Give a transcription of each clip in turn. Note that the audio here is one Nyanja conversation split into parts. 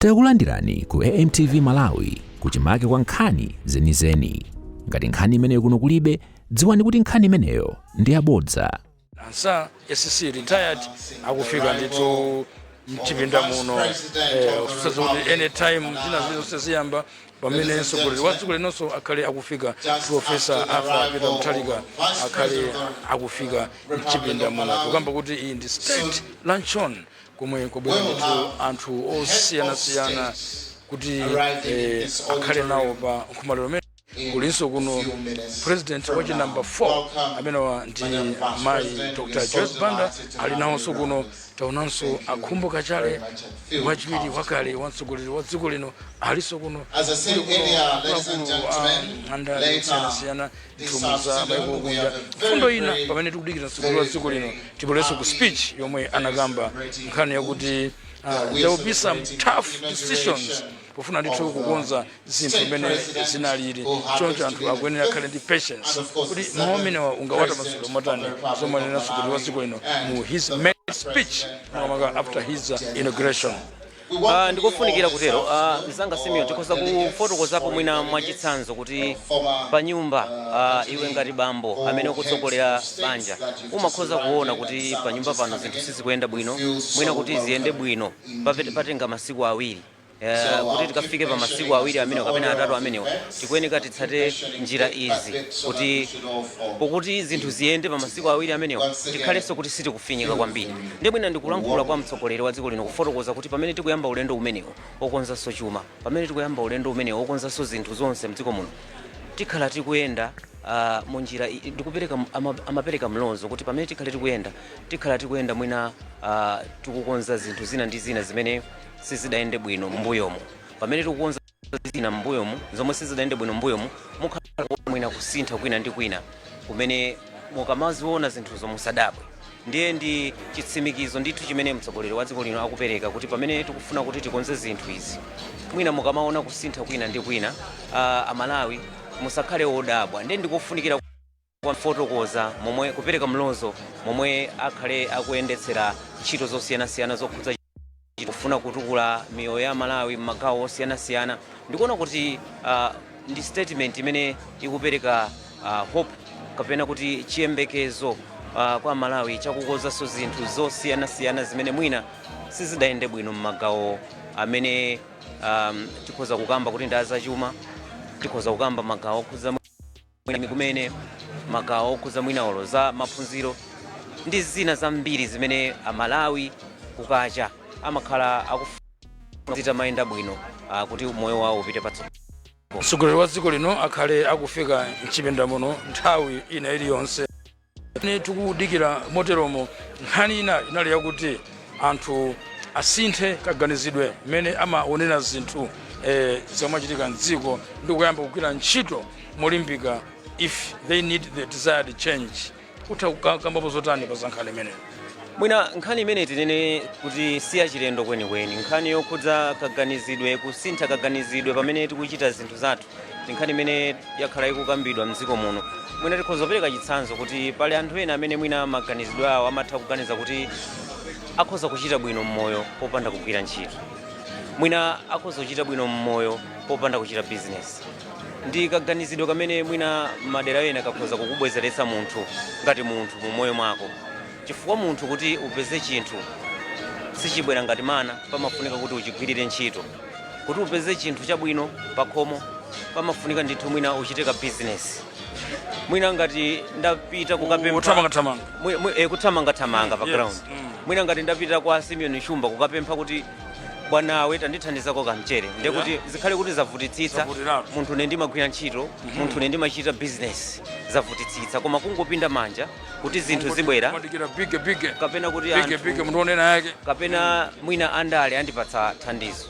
Takulandirani ku AMTV Malawi, kuchimake kwa nkhani zenizeni. Ngati nkhani imeneyo kuno kulibe, dziwani kuti nkhani imeneyo ndi yabodza. Ansah SC retired akufika ndithu mchipinda muno, kusoza kuti anytime zina zilizonse ziyamba pamene mtsogoleri wa dziko linonso akhale akufika. Professor Arthur Peter Mutharika akhale akufika mchipinda muno. Kukamba kuti iyi ndi state luncheon komwe kubwera ndithu anthu osiyanasiyana kuti akhale nawo pa nkhomaliro umene kulinso kuno president wachi number 4, amenewa ndi mayi Dr Joyce Banda, ali nawonso kuno. Taonanso a Khumbo Kachali, wachiwiri wakale wa mtsogoleri wa dziko lino, alinso kuno. Kuli kuno akuluakulu andale osiyanasiyana, nthumwi za maiko okunja. Fundo ina, pamene tikudikira mtsogoleri wa dziko lino, tibwerenso ku speech yomwe anakamba nkhani yakuti there will be some tough decisions pofuna ndithu kukonza zinthu zimene zinalili. Choncho anthu akuyenera akhale ndi patience. Kuti mawu amenewa ungawatamasula motani, zomwe anena mtsogoleri wa dziko lino mu his main speech, makamaka after his inauguration? Ndikufunikira kutero, mzanga Simeon, tikhoza kufotokozapo mwina mwachitsanzo kuti pa nyumba, iwe ngati bambo amene ukutsogolera banja, umakhoza kuona kuti pa nyumba pano zinthu sizikuyenda bwino. Mwina kuti ziyende bwino patenga masiku 2. Kuti tikafike pa masiku 2 amenewa kapena 3 amenewa, tikuyeneka titsate njira izi kuti pokuti zinthu ziyende pa masiku 2 amenewa, tikhalenso kuti sitikufinyika kwambiri. Ndi mwina ndikulankhula kwa mtsogoleri wa dziko lino kufotokoza kuti pamene tikuyamba ulendo umenewo wokonzanso chuma, pamene tikuyamba ulendo umenewo wokonzanso zinthu zonse mdziko muno, tikhala tikuyenda munjira ndikupereka amapereka mlozo kuti pamene tikhale tikuyenda, tikhala tikuyenda mwina tikukonza zinthu zina ndi zina zimene sizidayende bwino m'mbuyomo. Pamene tikukonza zina m'mbuyomu zomwe sizidayende bwino m'mbuyomu, mukhala mwina kusintha kwina ndi kwina kumene mukamaziona zinthuzo musadabwe. Ndiye ndi chitsimikizo ndithu chimene mtsogoleri wa dziko lino akupereka kuti pamene tikufuna kuti tikonze zinthu izi, mwina mukamaona kusintha kwina ndi kwina, Amalawi musakhale odabwa. Ndiye ndikufunikira kufotokoza momwe, kupereka mlozo momwe akhale akuyendetsera ntchito zosiyanasiyana zokhudza kufuna kutukula miyoyo ya Malawi m'magawo osiyanasiyana. Ndikuona kuti ndi statement imene ikupereka hope kapena kuti chiyembekezo kwa Malawi chakukonzanso zinthu zosiyanasiyana zimene mwina sizidayende bwino m'magawo amene tikhoza kukamba kuti ndi azachuma, tikhoza kukamba magawo okhudza mwina kumene magawo okhudza mwina olo za maphunziro ndi zina zambiri zimene Amalawi kukacha amakhala akufuna zitamayenda bwino, kuti moyo wawo upite patsogolo. Mtsogoleri wa dziko lino akhale akufika mchipinda muno nthawi ina iliyonse. Ne tikudikira moteromo, nkhani ina inali yakuti anthu asinthe kaganizidwe mmene amaonera zinthu zamachitika mdziko ndi kuyamba kugwira ntchito molimbika if they need the desired change. Utha kukambapo zotani pa za nkhani imeneyo? Mwina nkhani imene tinene kuti siya chilendo kwenikweni, nkhani yokhudza kaganizidwe, kusintha kaganizidwe pamene tikuchita zinthu zathu, ndi nkhani imene yakhala ikukambidwa mdziko muno. Mwina tikhoza kupereka chitsanzo kuti pali anthu ena amene mwina maganizidwe awo amatha kuganiza kuti akhoza kuchita bwino mmoyo popanda kugwira ntchito, mwina akhoza kuchita bwino mmoyo popanda kuchita business. Ndi kaganizidwe kamene mwina madera ena kakhoza kukubwezeretsa munthu ngati munthu mu moyo mwako, chifukwa munthu kuti upeze chinthu sichibwera ngati mana, pamafunika kuti uchigwirire ntchito. Kuti upeze chinthu chabwino pakhomo, pamafunika ndithu mwina uchite ka business. Mwina ngati ndapita kukapempha Kuthamangathamanga. Kuthamangathamanga pa ground. Mwina ngati ndapita kwa Simeon Shumba kukapempha kuti, "Bwanawe, tandithandizako kamchere," ndiye kuti zikhale kuti zavutitsitsa. Zavutiratu. Munthu ne ndimagwira ntchito, munthu ne ndimachita business, zavutitsitsa. Koma kungopinda manja kuti zinthu zibwera, Kumadikira bige bige kapena kuti bige anthu bige munthu onena yake, kapena mwina andale andipatsa thandizo,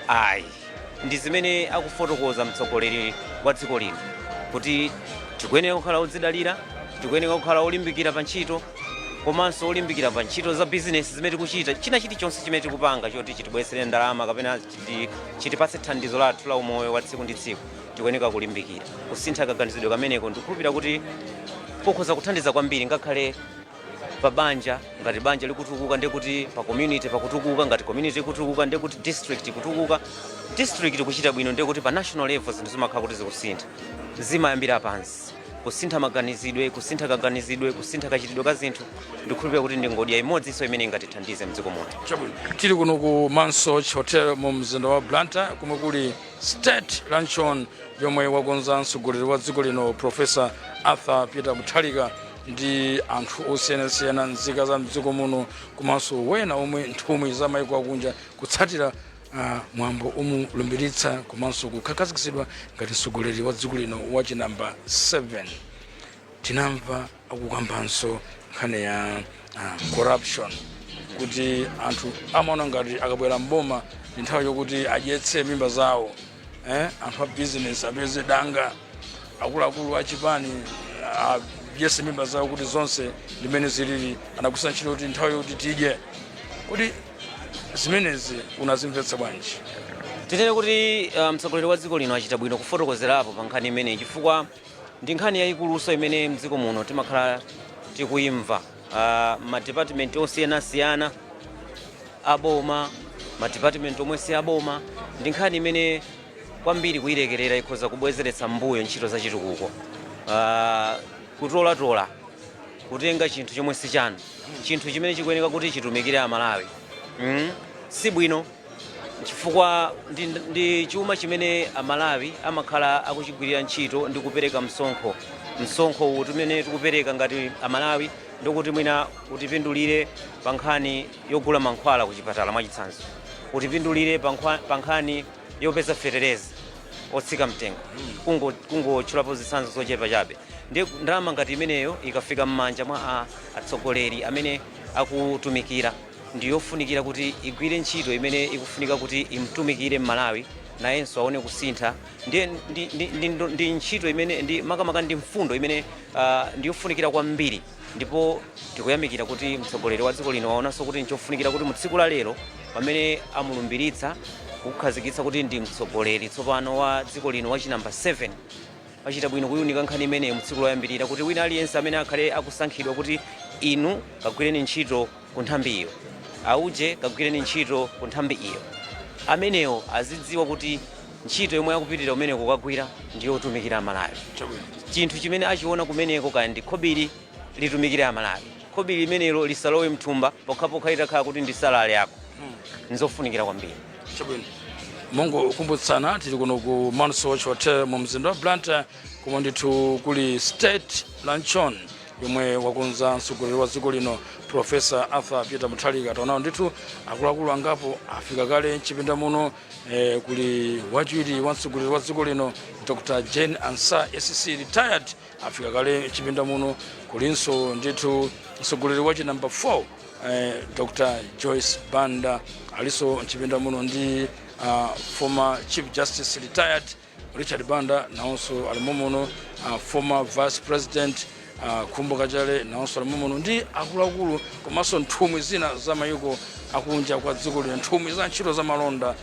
ayi. Ndi zimene akufotokoza mtsogoleri wa dziko lino kuti tikuyenera kukhala odzidalira, tikuyenera kukhala olimbikira pa ntchito, komanso olimbikira pa ntchito za bizinesi zimene tikuchita. China chilichonse chimene tikupanga choti chitibweretsere ndalama kapena chitipatse thandizo lathu la umoyo wa tsiku ndi tsiku, tikuyenera kulimbikira. Kusintha kaganizidwe kameneko ndikukhulupirira kuti kukhoza kuthandiza kwambiri, ngakhale Pa banja, ngati banja likutukuka, ndekuti pa community pakutukuka. Ngati community ikutukuka, ndekuti district ikutukuka. District kuchita bwino, ndekuti pa national level zinthu zimakhala kuti zikusintha. Zimayambira pansi, kusintha maganizidwe, kusintha kaganizidwe, kusintha kachitidwe ka zinthu. Ndikukhulupirira kuti ndi ngodya imodzinso imene ingatithandize mdziko muno. Chabwino, tili kuno ku Mansoch Hotel mu mzinda wa Blantyre, komwe kuli state luncheon yomwe wakonza mtsogoleri wa dziko lino, Professor Arthur Peter Mutharika, ndi anthu osiyanasiyana, nzika za mdziko muno komanso wena omwe nthumwi za maiko akunja, kutsatira mwambo omulumbiritsa komanso kukhazikitsidwa ngati mtsogoleri wa dziko lino wachinamba 7. Tinamva akukambanso nkhani ya corruption, kuti anthu amaona ngati akabwera mboma ndi nthawi yokuti adyetse mimba zawo, eh? Anthu a business apeze danga, akuluakulu achipani adyetse mimba zawo, kuti zonse ndimene zilili anagwiritsa ntchito kuti nthawi yokuti tidye. Kuti zimenezi unazimvetsa bwanji? Tinene kuti mtsogoleri wa dziko lino achita bwino kufotokozerapo pa nkhani imeneyi, chifukwa ndi nkhani yayikuluso imene mdziko muno timakhala tikuyimva. Madipatimenti osiyanasiyana aboma, madipatimenti omwe si aboma, ndi nkhani imene kwambiri kuyilekerera ikhoza kubwezeretsa mbuyo ntchito za chitukuko. Kutolatola, kutenga chinthu chomwe si chanu, chinthu chimene chikuyeneka kuti chitumikire Amalawi, Si bwino, chifukwa ndi chuma chimene Amalawi amakhala akuchigwirira ntchito ndi kupereka msonkho. Msonkho uwu timene tikupereka ngati Amalawi ndikuti mwina utipindulire pa nkhani yogula mankhwala kuchipatala, mwachitsanzo, utipindulire pa nkhani yopeza fetereza otsika mtengo, kungotchulapo zitsanzo zochepa chabe. Ndi ndalama ngati imeneyo ikafika m'manja mwa atsogoleri amene akutumikira, ndi yofunikira kuti igwire ntchito imene ikufunika kuti imtumikire Mmalawi, nayenso aone kusintha. Ndiye ndi ntchito imene ndi makamaka ndi mfundo imene ndiyofunikira kwambiri, ndipo tikuyamikira kuti mtsogoleri wa dziko lino waonanso kuti nchofunikira kuti mu tsiku la lero, pamene amulumbiritsa kukhazikitsa kuti ndi mtsogoleri tsopano wa dziko lino wachinamba 7, wachita bwino kuyunika nkhani imeneyo mu tsiku loyambirira, kuti wina aliyense amene akhale akusankhidwa kuti inu kagwireni ntchito ku nthambi iyo, auje kagwireni ntchito ku nthambi iyo, amenewo azidziwa kuti ntchito yomwe akupitirira kumeneko kukagwira ndiyotumikira Amalawi. Chinthu chimene achiona kumeneko, kaya ndi khobiri, litumikire Amalawi. Khobiri limenelo lisalowe mthumba pokhapokha itakhala kuti ndi salary yako. Nzofunikira kwambiri. Chabwino, mongokumbutsana, tili kuno ku Mansoch Hotel mu mzinda wa Blantyre, komwe ndithu kuli state luncheon yomwe wakonza mtsogoleri wa dziko lino, Professor Arthur Peter Mutharika. Taonawo ndithu akuluakulu angapo afika kale mchipinda muno. Kuli wachiwiri wa mtsogoleri wa dziko lino, Dr Jane Ansah SC retired, afika kale mchipinda muno. Kulinso ndithu mtsogoleri wachi number 4, Dr Joyce Banda, alinso mchipinda muno, ndi former Chief Justice retired Richard Banda nawonso alimo muno, former Vice President Khumbo Kachale nawonso alimo muno, ndi akuluakulu komanso nthumwi zina za mayiko akunja kwa dziko lino, nthumwi za ntchito za malonda,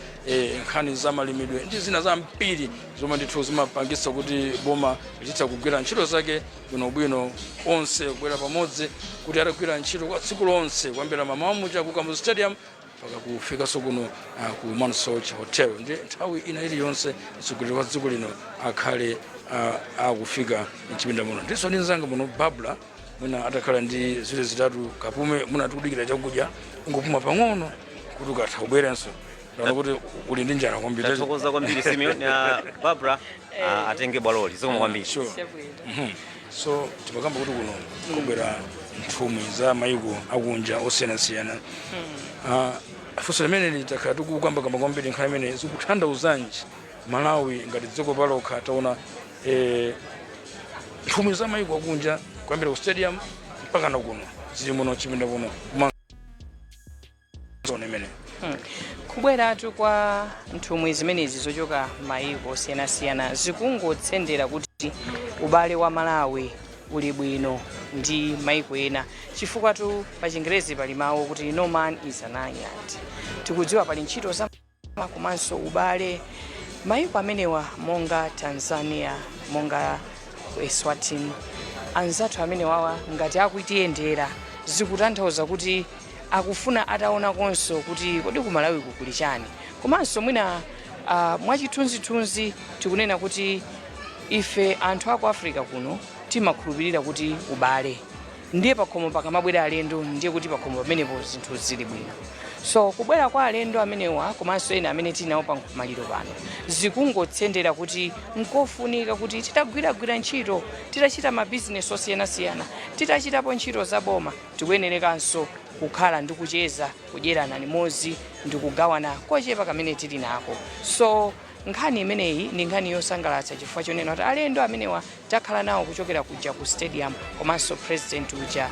nkhani za malimidwe ndi zina za mpiri zomwe ndithu zimapangitsa kuti boma litha kugwira ntchito zake bwinobwino. Onse kubwera pamodzi kuti atagwira ntchito kwa tsiku lonse, kuyambira mamawa muja ku Kamuzu Stadium mpaka kufikanso kuno ku Mansoch Hotel, ndi nthawi ina iliyonse mtsogoleri wa dziko lino akhale akufika mchipinda muno. Ndiso ndi mzanga muno Babla, mwina atakhala ndi ziwiri zitatu kapume, mwina tikudikira chakudya, ungopuma pang'ono kuti ukatha kubweranso. Ndaona kuti uli ndi njala kwambiri. Tathokoza kwambiri, Simeon. Barbara atenge bwaloli. Zikomo kwambiri. Sure. So timakamba kuti kuno kubwera nthumwi za mayiko akunja osiyanasiyana. Funso limene litakhala tikukambakamba kwambiri, nkhani imene zikutanthauzanji Malawi ngati dziko palokha? Taona nthumwi za mayiko akunja kuyambira ku stadium mpaka na kuno zili muno chipinda kuno kumazona imene. Kubweratu kwa nthumwi zimenezi zochoka mayiko osiyanasiyana zikungotsendera kuti ubale wa Malawi uli bwino ndi mayiko ena, chifukwa tu pa Chingerezi pali mawu kuti "No man is an island". Tikudziwa pali ntchito za komanso ubale mayiko amenewa monga Tanzania, monga Eswatini, anzathu amenewawa ngati akutiyendera. Zikutanthauza kuti akufuna ataonakonso kuti kodi ku Malawi kuli chani. Komanso mwina mwachithunzithunzi tikunena kuti ife anthu aku Africa kuno timakhulupirira kuti ubale, ndiye pakhomo pakamabwera alendo, ndiye kuti pakhomo pamenepo zinthu zili bwino. So kubwera kwa alendo amenewa komanso ena amene tili nawo pa maliro pano zikungotsendera kuti nkofunika kuti titagwiragwira ntchito, titachita mabizinesi osiyanasiyana, titachitapo ntchito zaboma, tikuyenerekanso kukhala ndi kucheza, kudyerana limodzi ndi kugawana kochepa kamene tili nako. So nkhani imeneyi ndi nkhani yosangalatsa chifukwa chonena kuti alendo amenewa takhala nawo kuchokera kuja ku stadium, komanso president uja,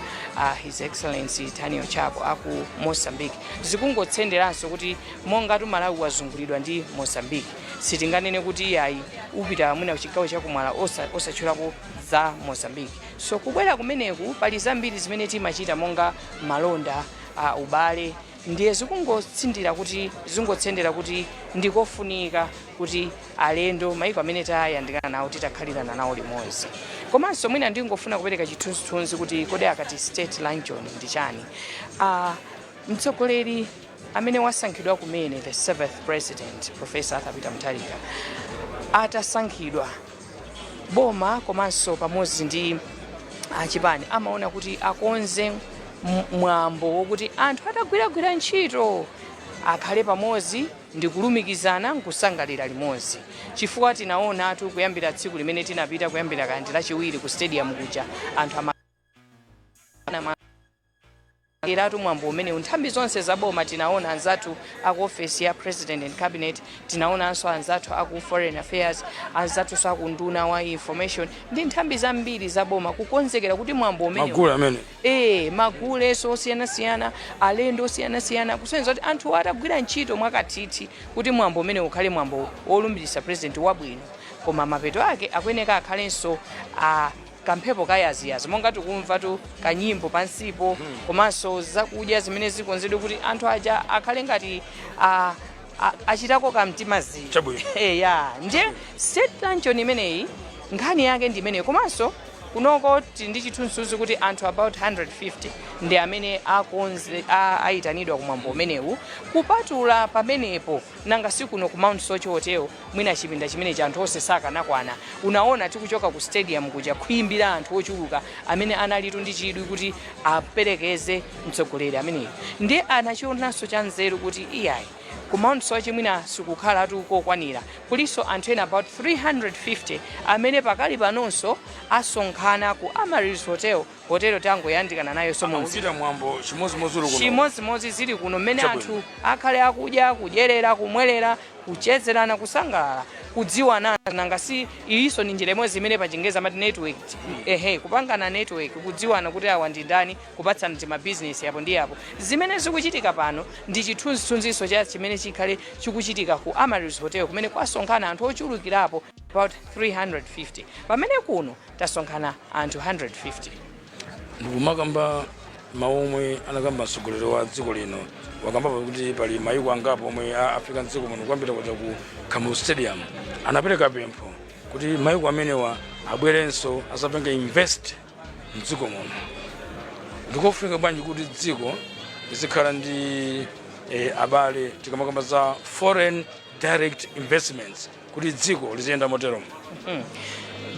His Excellency Daniel Chapo aku Mozambique. Zikungotsenderanso kuti monga tu Malawi wazungulidwa ndi Mozambique, sitinganene kuti iyayi, upita mwina kuchigawo chakumwala osatchulapo za Mozambique. So kubwera kumeneku pali zambiri zimene timachita monga malonda, ubale, ndiye zikungotsindira kuti, zingotsendera kuti ndikofunika kuti alendo, maiko amene tayandikana nawo, titakhalirana nawo limodzi. Komanso mwina ndingofuna kupereka chithunzithunzi kuti kodi akati state luncheon ndi chani? Mtsogoleri amene wasankhidwa kumene, the seventh president, Professor Arthur Peter Mutharika, atasankhidwa, boma komanso pamodzi ndi achipani amaona kuti akonze mwambo wokuti anthu atagwiragwira ntchito akhale pamodzi ndi kulumikizana nkusangalira limodzi, chifukwa tinaonatu kuyambira tsiku limene tinapita, kuyambira kandi Lachiwiri ku stadium kuja, anthu ama eratu mwambo umene nthambi zonse za boma. Tinaona anzathu aku Office ya President and Cabinet, tinaonanso anzathu aku Foreign Affairs, anzathunso aku Nduna wa Information ndi nthambi zambiri za boma kukonzekera kuti mwambo umene Magulu amene Maguleso osiyanasiyana, alendo osiyanasiyana, kusonyeza kuti anthu atagwira ntchito mwakathithi kuti mwambo umene ukhale mwambo wolumbiritsa president wabwino. Koma mapeto ake akuyeneka akhalenso a kamphepo kayaziyazi, monga tikumva tu kanyimbo pansipo, komanso zakudya zimene zikonzedwe kuti anthu aja akhale ngati achitako kamtima zii. Chabwino. Ya, ndiye state luncheon imeneyi nkhani yake ndi imeneyi. Komanso kunoko tili ndi chithunzithunzi kuti anthu about 150 ndi amene akonze ayitanidwa kumwambo umenewu. Kupatula pamenepo, nanga si kuno ku Mount Soche Hotel, mwina chipinda chimene anthu onse sakanakwana. Unaona tikuchoka ku stadium kuja, kuyimbira anthu ochuluka amene analitu ndi chidwi kuti aperekeze mtsogoleri ameneyo. Ndiye anachionanso cha nzeru kuti iyayi, ku Mount Soche mwina sikukhalatu kokwanira, kulinso anthu ena about 350 amene pakali panonso asonkhana ku Amaryllis Hotel, hotelo tangoyandikana nayo so mu Akuchita mwambo chimodzimodzi uli kuno. Chimodzimodzi zili kuno, mmene Chabwino. anthu akhale akudya, kudyerera, kumwerera, kuchezerana, kusangalala, kudziwana. Nanga si iyinso ni njira imodzi imene pachingerezi amati network? Ehe, kupangana network, kudziwana kuti awa ndi ndani, kupatsana timabizinesi apo ndi apo. Zimene zikuchitika pano ndi chithunzithunziso cha chimene chikhale chikuchitika ku Amaryllis Hotel, kumene kwasonkhana anthu ochulukirapo about 350, pamene kuno tasonkhana anthu 150. Ndikumakamba mawu omwe anakamba mtsogoleri wa dziko lino, wakambapo kuti pali mayiko angapo omwe a Africa mdziko muno, kuyambira kuja ku Kamuzu Stadium, anapereka pempho kuti mayiko amenewa abwerenso azapange invest mdziko muno. Ndikofunika bwanji kuti dziko lizikhala ndi abale, tikamakamba za foreign direct investments, kuti dziko liziyenda moteromo?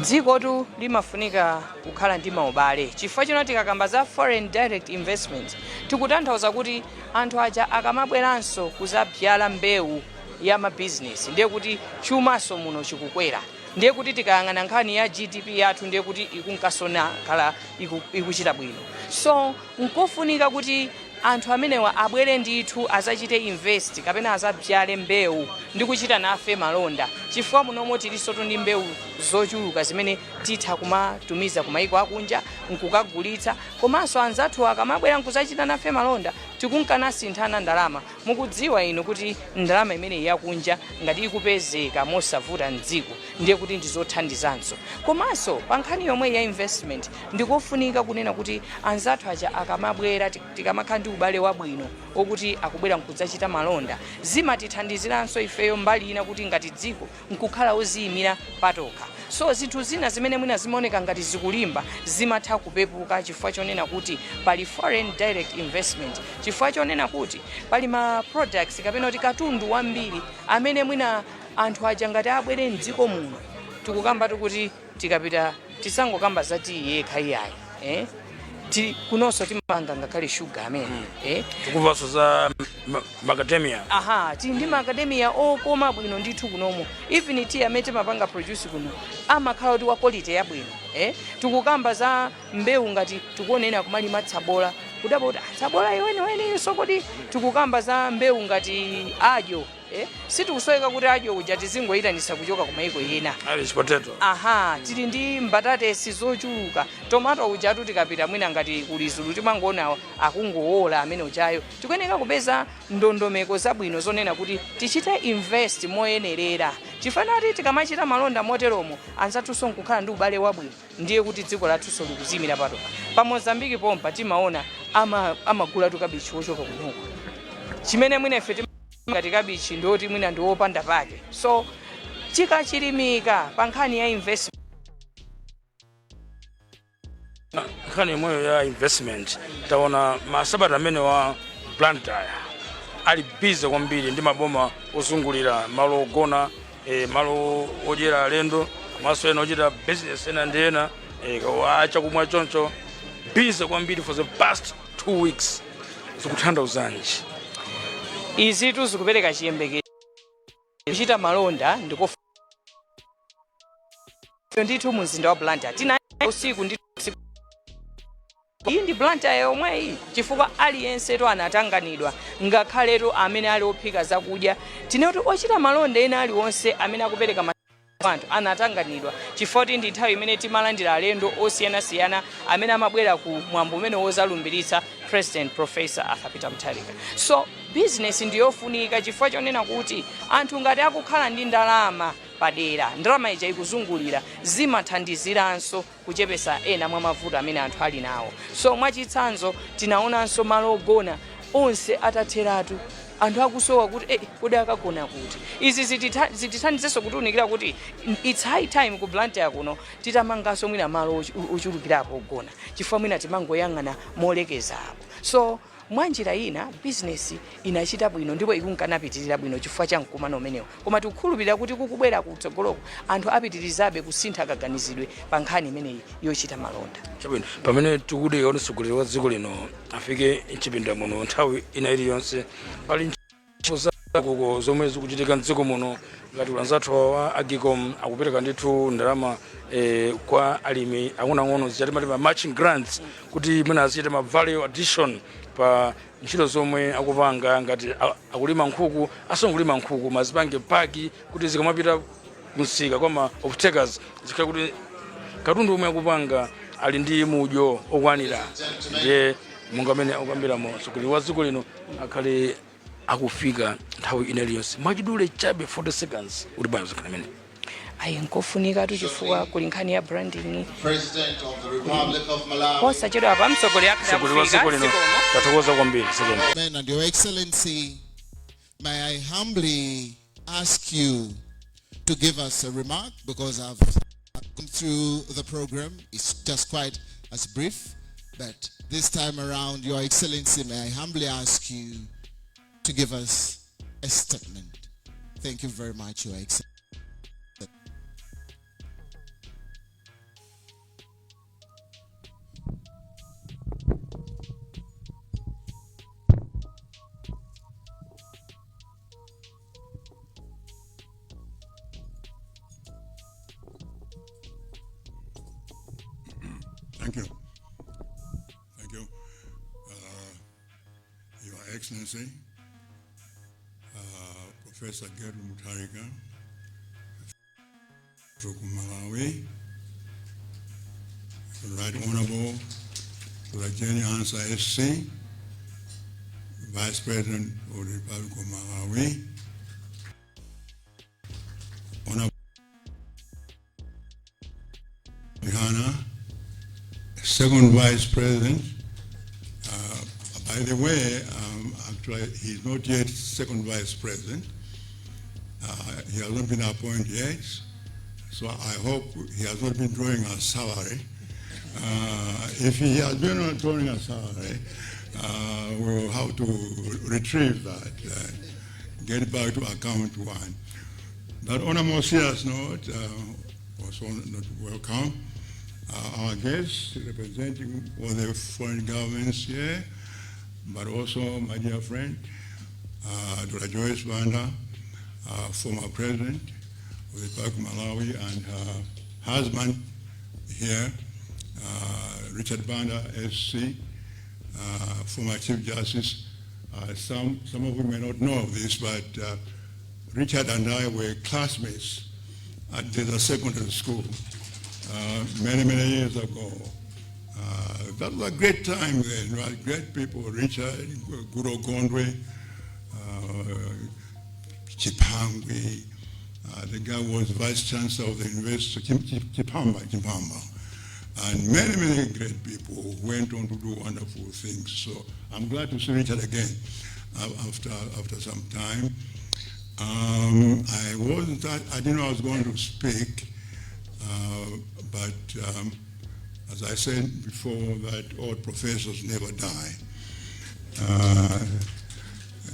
Dzikotu limafunika kukhala ndi maubale, chifukwa chino tikakamba za foreign direct investment tikutanthauza kuti anthu aja akamabweranso kuzabyala mbewu ya mabizinesi, ndiye kuti chumaso muno chikukwera. Ndiye kuti tikayang'ana nkhani ya GDP yathu, ndiye kuti ikunkasona khala ikuchita bwino. So nkofunika kuti anthu amenewa abwere ndithu azachite invest kapena azabyale mbewu ndi kuchita nafe malonda, chifukwa munomo tilinso ndi mbewu zochuluka zimene titha kumatumiza ku maiko akunja nkukagulitsa. Komanso anzathu akamabwera nkuzachita nafe malonda, tikuyenera. Tikunka nasinthana ndalama. Mukudziwa inu kuti ndalama imeneyi yakunja ngati ikupezeka mosavuta mdziko, ndiye kuti ndizothandizanso. Komanso pa nkhani yomwe ya investment, ndikofunika kunena kuti anzathu aja akamabwera, tikamakhala ndi ubale wabwino okuti akubwera nkudzachita malonda, zimatithandiziranso ifeyo mbali ina kuti ngati dziko nkukhala oziyimira patokha. So zinthu zina zimene mwina zimaoneka ngati zikulimba zimatha kupepuka chifukwa chonena kuti pali foreign direct investment, chifukwa chonena kuti pali ma products kapena kuti katundu wambiri amene mwina anthu aja ngati abwere mdziko muno. Tikukamba tikuti tikapita, tisangokamba za tiyi yekha iyayi, eh? Kunonso timanga ngakhale shuga amene, eh? Tikumvanso za macadamia. Aha, tili ndi macadamia okoma bwino ndithu kunomo. Even tea amene timapanga produce kuno amakhala kuti wa quality yabwino, eh? Tikukamba za mbewu, ngati tikuonena kumalima tsabola, kudabwa kuti tsabola iweniweni. So kodi tikukamba za mbewu ngati adyo, eh? Sitikusoweka kuti adyo uja tizingoyitanisa kuchoka kumayiko ena. Irish potato. Aha, tili ndi mbatatesi zochuluka. Tomato ujatu tikapita mwina ngati kulizulu timangoona akungowola amene ujayo. Tikuyeneka kupeza ndondomeko zabwino zonena kuti tichite invest moyenerera, chifukwa kuti tikamachita malonda moteromo, anzathunso nkukhala ndi ubale wabwino, ndiye kuti dziko lathunso likuziyimira patokha. Pa Mozambiki pompa timaona amagula ama kabichi wochoka kunoko, chimene mwina ife ngati kabichi ndoti mwina ndi wopanda pake. So tikachilimika pa nkhani ya investment. Nkhani imweyo ya investment, taona masabata amene wa Blantyre ali busy kwambiri ndi maboma ozungulira, malo ogona, malo odyera alendo, komanso ena ochita business ena ndi ena, achakumwa choncho, busy kwambiri for the past 2 weeks. Zikutanthauzanji? Izitu zikupereka chiyembekezo. Kuchita malonda ndiko ndithu. Mumzinda wa Blantyre tina usiku ndi usiku, iyi ndi Blantyre yomweyi, chifukwa aliyense anatanganidwa, ngakhaletu amene ali ophika zakudya, tinoti ochita malonda ena aliwonse amene akupereka anthu anatanganidwa, chifukwa kuti ndi nthawi imene timalandira alendo osiyanasiyana amene amabwera ku mwambo umene wozalumbiritsa President Professor Arthur Peter Mutharika. So business ndiyofunika chifukwa chonena kuti anthu ngati akukhala ndi ndalama padera, ndalama ija ikuzungulira, zimathandiziranso kuchepesa ena mwa mavuto amene anthu ali nawo. So mwachitsanzo, tinaonanso malo ogona onse atatheratu, anthu akusowa kuti kodi akagona kuti? Izi zitithandizenso kutiunikira kuti it's high time ku Blantyre kuno titamanganso mwina malo ochulukirapo ogona, chifukwa mwina timangoyang'ana molekeza apo. So mwanjira ina bizinesi inachita bwino ndipo ikunkanapitirira bwino chifukwa cha mkumano umenewo. Koma tikukhulupirira kuti kukubwera kutsogoloko anthu apitirizabe kusintha kaganizidwe pa nkhani imeneyi yochita malonda. Chabwino, pamene tikudika kuti mtsogoleri wa dziko lino afike mchipinda muno nthawi ina iliyonse, pali ntchito zakuko zomwe zikuchitika mdziko muno, ngati anzathu wa AGCOM akupereka ndithu ndalama kwa alimi ang'onoang'ono, zija timati ma matching grants, kuti mwina azichita ma value addition pa ntchito zomwe akupanga. Ngati akulima nkhuku, asangolima nkhuku, mazipange pack kuti zikamapita kumsika kwa ma off-takers zikhale kuti katundu omwe akupanga ali ndi mudyo okwanira. Ndiye monga amene akukambiramo, mtsogoleri wa dziko lino akhale akufika nthawi ina iliyonse. Mwachidule chabe, 40 seconds, kuti bwana zikhala imene. Ayi, nkofunikatu chifukwa kuli nkhani ya branding. President of the Republic of Malawi. Posachedwa apa mtsogoleri akhale Mtsogoleri wa akufika dziko lino. dzikomo. Tathokoza kwambiri, zikomo. Amen. And Your Excellency, may I humbly ask you to give us a remark, because I've gone through the program. It's just quite as brief, but this time around, Your Excellency, may I humbly ask you to give us a statement. Thank you very much, Your Excellency. Thank you. Thank you. Your Excellency, Professor Gertrude Mutharika, from Malawi, the Right Honorable Jane Ansah SC, Vice President of the Republic of Malawi, Honorable Chihana, Second Vice President. By the way, actually, he's not yet Second Vice President. He has not been appointed yet, so I hope he has not been drawing a salary. If he has been drawing a salary, we will have to retrieve that, get back to account one. But on a more serious note, also not welcome our guests representing all the foreign governments here, but also my dear friend, Dr. Joyce Banda, former president of the Republic of Malawi, and her husband here, Richard Banda, SC, former Chief Justice. Some of you may not know of this, but Richard and I were classmates at the secondary school many, many years ago. That was a great time then, right? Great people, Richard, Goodall Gondwe, Chipangwe, the guy was vice chancellor of the university, Chipamba. And many, many great people who went on to do wonderful things. So I'm glad to see Richard again after some time. I wasn't, I didn't know I was going to speak, but as I said before, that all professors never die.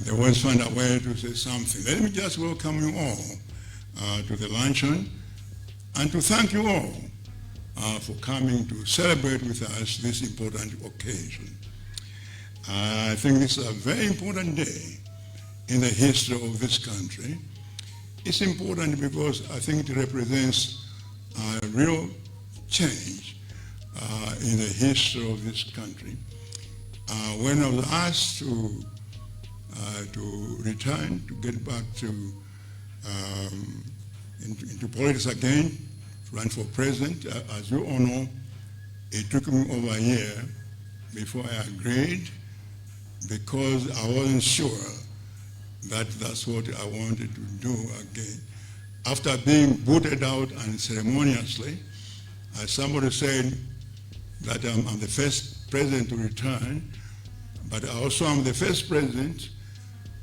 They always find a way to say something. Let me just welcome you all to the luncheon and to thank you all for coming to celebrate with us this important occasion. I think this is a very important day in the history of this country. It's important because I think it represents a real change in the history of this country. When I was asked to return, to get back into politics again, to run for president, as you all know, it took me over a year before I agreed, because I wasn't sure that that's what I wanted to do again. After being booted out unceremoniously, as somebody said that I'm the first president to return, but I also am the first president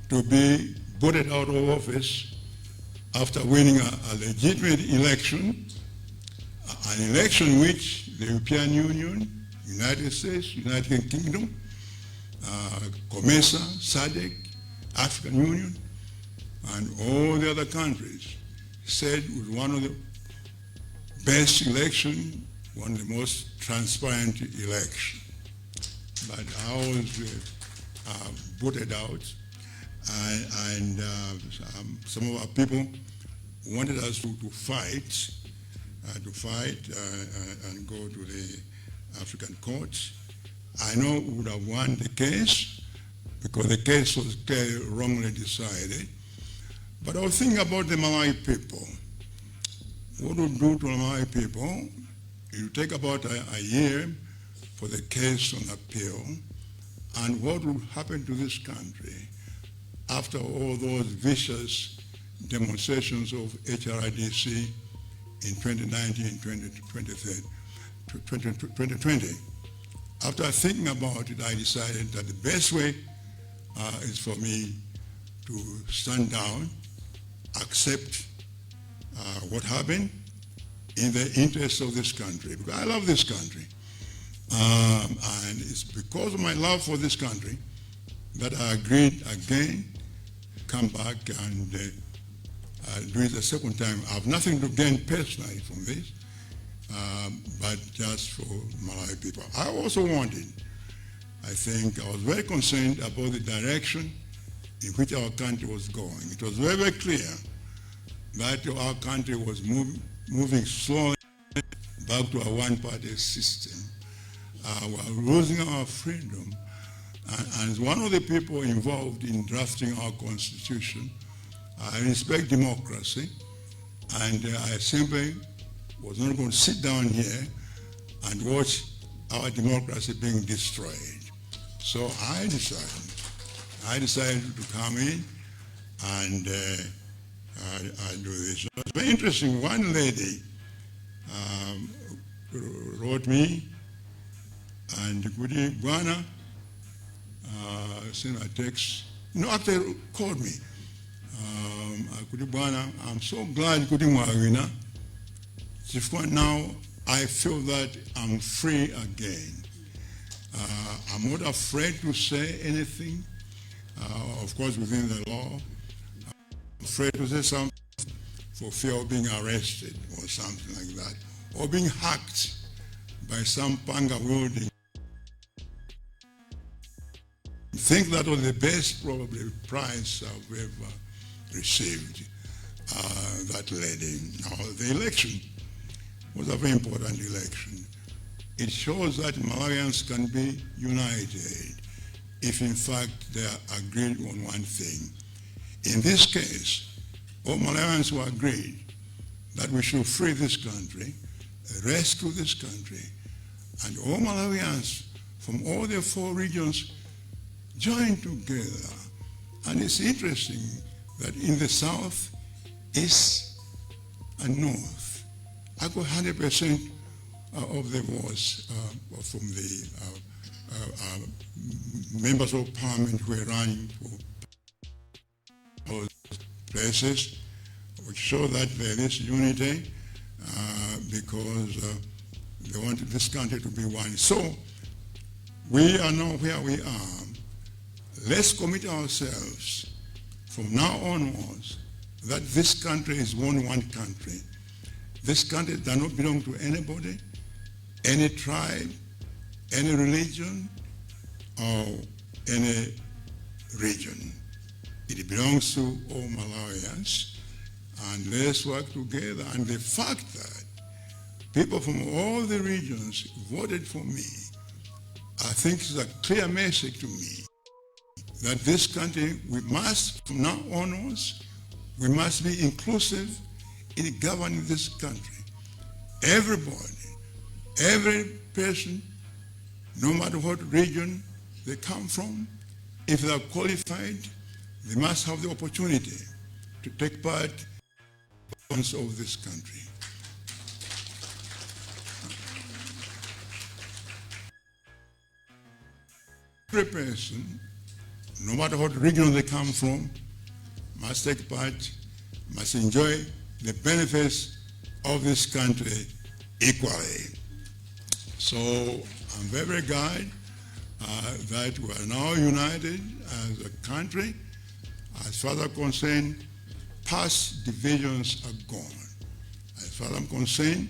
to be booted out of office after winning a legitimate election, an election which the European Union, United States, United Kingdom, COMESA, SADC, African Union, and all the other countries said was one of the best election, one of the most transparent election. But I was booted out, and some of our people wanted us to fight, and go to the African courts. I know we would have won the case because the case was wrongly decided. But I was thinking about the Malawi people. What would do to the Malawi people? It would take about a year for the case on appeal, and what would happen to this country after all those vicious demonstrations of HRDC in 2019, 2020. After thinking about it, I decided that the best way is for me to stand down, accept what happened in the interest of this country, because I love this country. And it's because of my love for this country that I agreed again, come back and do it the second time. I have nothing to gain personally from this, but just for Malawi people. I also wanted, I think, I was very concerned about the direction in which our country was going. It was very, very clear that our country was moving slowly back to a one-party system. We are losing our freedom. And as one of the people involved in drafting our constitution, I respect democracy, and I simply was not going to sit down here and watch our democracy being destroyed. So I decided I decided to come in and I do this. It's very interesting. One lady wrote me and kuti, "Bwana," sent a text. No, actually called me. Kuti, "Bwana, I'm so glad kuti mwawina. Chifukwa now I feel that I'm free again. I'm not afraid to say anything, of course within the law. I'm afraid to say something for fear of being arrested or something like that, or being hacked by some panga wielding." I think that was the best probably prize I've ever received, that lady. Now, the election was a very important election. It shows that Malawians can be united if in fact they are agreed on one thing. In this case, all Malawians were agreed that we should free this country, rescue this country, and all Malawians from all the four regions joined together. And it's interesting that in the south, east, and north, I got 100% of the votes from the members of parliament who were running for those places, which show that there is unity because they wanted this country to be one. So we are now where we are. Let's commit ourselves from now onwards that this country is one country. This country does not belong to anybody, any tribe, any religion, or any region. It belongs to all Malawians, and let's work together. And the fact that people from all the regions voted for me, I think is a clear message to me that this country, we must, from now onwards, we must be inclusive in governing this country. Everybody, every person, no matter what region they come from, if they are qualified, they must have the opportunity to take part in the governance of this country. Every person, no matter what region they come from, must take part, must enjoy the benefits of this country equally. So I'm very, very glad that we are now united as a country. As far as I'm concerned, past divisions are gone. As far as I'm concerned,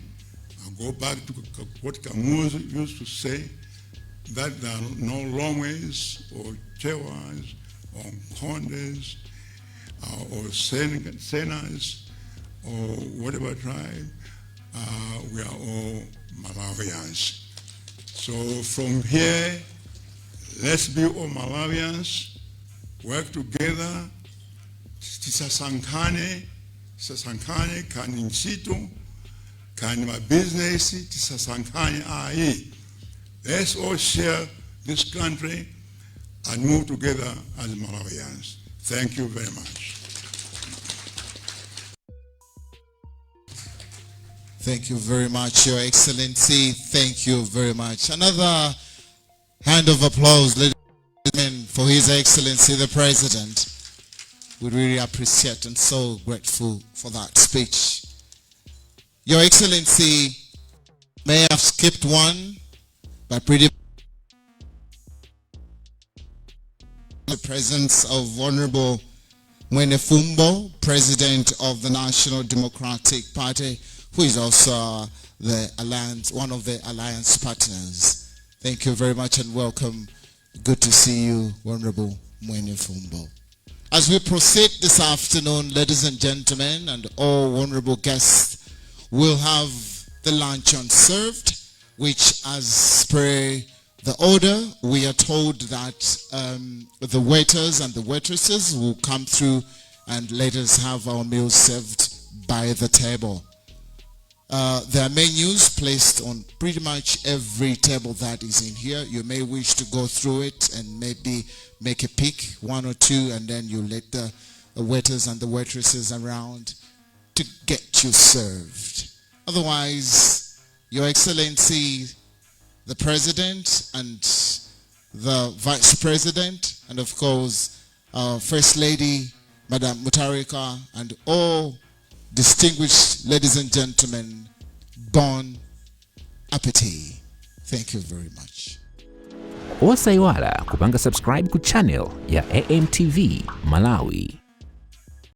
I go back to what Kamuzu used to say, that there are no Lomwes or Chewas or Nkhondes or Senas or whatever tribe. We are all Malawians. So from here, let's be all Malawians, work together, tisasankhane, tisasankhane kaya ntchito, kaya mabizinesi, tisasankhane ayi. Let's all share this country and move together as Malawians. Thank you very much. Thank you very much, Your Excellency. Thank you very much. Another hand of applause, ladies and gentlemen, for His Excellency the President. We really appreciate and so grateful for that speech. Your Excellency may have skipped one, but pretty the presence of Honorable Mwenefumbo, President of the National Democratic Party, who is also the alliance, one of the alliance partners. Thank you very much and welcome. Good to see you, Honorable Mwenefumbo. As we proceed this afternoon, ladies and gentlemen, and all honorable guests, we'll have the luncheon served, which, as per the order, we are told that the waiters and the waitresses will come through and let us have our meals served by the table. There are menus placed on pretty much every table that is in here. You may wish to go through it and maybe make a pick, one or two, and then you let the waiters and the waitresses around to get you served. Otherwise, Your Excellency, the President and the Vice President, and of course, our First Lady, Madam Mutharika, and all distinguished ladies and gentlemen, bon appetit. Thank you very much. Osayiwala kupanga subscribe ku channel ya AMTV Malawi.